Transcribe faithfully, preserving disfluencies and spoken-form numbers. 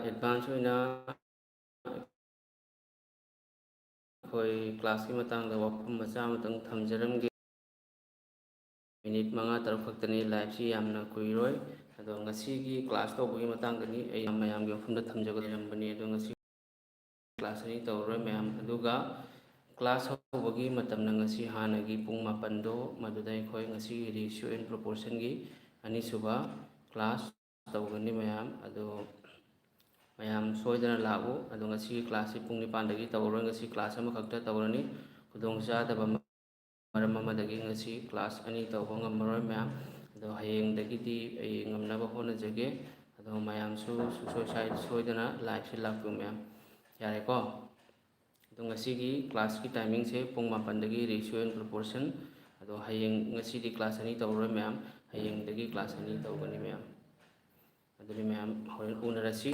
Advance ꯑꯣꯏꯅ ꯑꯩꯈꯣꯏ ꯀ꯭ꯂꯥꯁꯀꯤ ꯃꯇꯥꯡꯗ ꯋꯥꯐꯝ ꯃꯆꯥ ꯑꯃꯇꯪ ꯊꯝꯖꯔꯝꯒꯦ꯫ ꯃꯤꯅꯤꯠ ꯃꯉꯥ ꯇꯔꯨꯛ ꯈꯛꯇꯅꯤ, ꯂꯥꯏꯞꯁꯤ ꯌꯥꯝꯅ ꯀꯨꯏꯔꯣꯏ꯫ ꯑꯗꯣ ꯉꯁꯤꯒꯤ ꯀ꯭ꯂꯥꯁ ꯇꯧꯕꯒꯤ ꯃꯇꯥꯡꯗꯅꯤ ꯑꯩ ꯃꯌꯥꯝꯒꯤ ꯃꯐꯝꯗ ꯊꯝꯖꯒꯗꯕꯅꯤ꯫ ꯑꯗꯣ ꯉꯁꯤ ꯀ꯭ꯂꯥꯁ ꯑꯅꯤ ꯇꯧꯔꯔꯣꯏ ꯃꯌꯥꯝ꯫ ꯑꯗꯨꯒ ꯀ꯭ꯂꯥꯁ ꯍꯧꯕꯒꯤ ꯃꯇꯝꯅ ꯉꯁꯤ ꯍꯥꯟꯅꯒꯤ ꯄꯨꯡ ꯃꯥꯄꯟꯗꯣ, ꯃꯗꯨꯗ ꯑꯩꯈꯣꯏ ꯉꯁꯤ ꯔꯦꯁꯤꯑꯣ ꯑꯦꯟ ꯄ꯭ꯔꯣꯄꯣꯔꯁꯟꯒꯤ ꯑꯅꯤꯁꯨꯕ ꯀ꯭ꯂꯥꯁ ꯇꯧꯒꯅꯤ ꯃꯌꯥꯝ꯫ ꯑꯗꯣ ꯃꯌꯥꯝ ꯁꯣꯏꯗꯅ ꯂꯥꯛꯎ꯫ ꯑꯗꯣ ꯉꯁꯤꯒꯤ ꯀ꯭ꯂꯥꯁꯁꯤ ꯄꯨꯡ ꯅꯤꯄꯥꯟꯗꯒꯤ ꯇꯧꯔꯔꯣꯏ, ꯉꯁꯤ ꯀ꯭ꯂꯥꯁ ꯑꯃꯈꯛꯇ ꯇꯧꯔꯅꯤ꯫ ꯈꯨꯗꯣꯡꯆꯥꯗꯕ ꯃꯔꯝ ꯑꯃꯗꯒꯤ ꯉꯁꯤ ꯀ꯭ꯂꯥꯁ ꯑꯅꯤ ꯇꯧꯕ ꯉꯝꯃꯔꯣꯏ ꯃꯌꯥꯝ꯫ ꯑꯗꯣ ꯍꯌꯦꯡꯗꯒꯤꯗꯤ ꯑꯩ ꯉꯝꯅꯕ ꯍꯣꯠꯅꯖꯒꯦ꯫ ꯑꯗꯣ ꯃꯌꯥꯝꯁꯨ ꯁꯨꯡꯁꯣꯏ ꯁꯣꯏ-, ꯁꯣꯏꯗꯅ ꯂꯥꯏꯞꯁꯤ ꯂꯥꯛꯄꯤꯌꯨ ꯃꯌꯥꯝ꯫ ꯌꯥꯔꯦꯀꯣ? ꯑꯗꯣ ꯉꯁꯤꯒꯤ ꯀ꯭ꯂꯥꯁꯀꯤ ꯇꯥꯏꯃꯤꯡꯁꯦ ꯄꯨꯡ ꯃꯥꯄꯟꯗꯒꯤ ꯔꯦꯁꯤꯑꯣ ꯑꯦꯟ ꯄ꯭ꯔꯣꯄꯣꯔꯁꯟ꯫ ꯑꯗꯣ ꯍꯌꯦꯡ, ꯉꯁꯤꯗꯤ ꯀ꯭ꯂꯥꯁ ꯑꯅꯤ ꯇꯧꯔꯔꯣꯏ ꯃꯌꯥꯝ, ꯍꯌꯦꯡꯗꯒꯤ ꯀ꯭ꯂꯥꯁ ꯑꯅꯤ ꯇꯧꯒꯅꯤ ꯃꯌꯥꯝ꯫ ꯑꯗꯨꯗꯤ ꯃꯌꯥꯝ ꯍꯣꯔꯦꯟ ꯎꯅꯔꯁꯤ꯫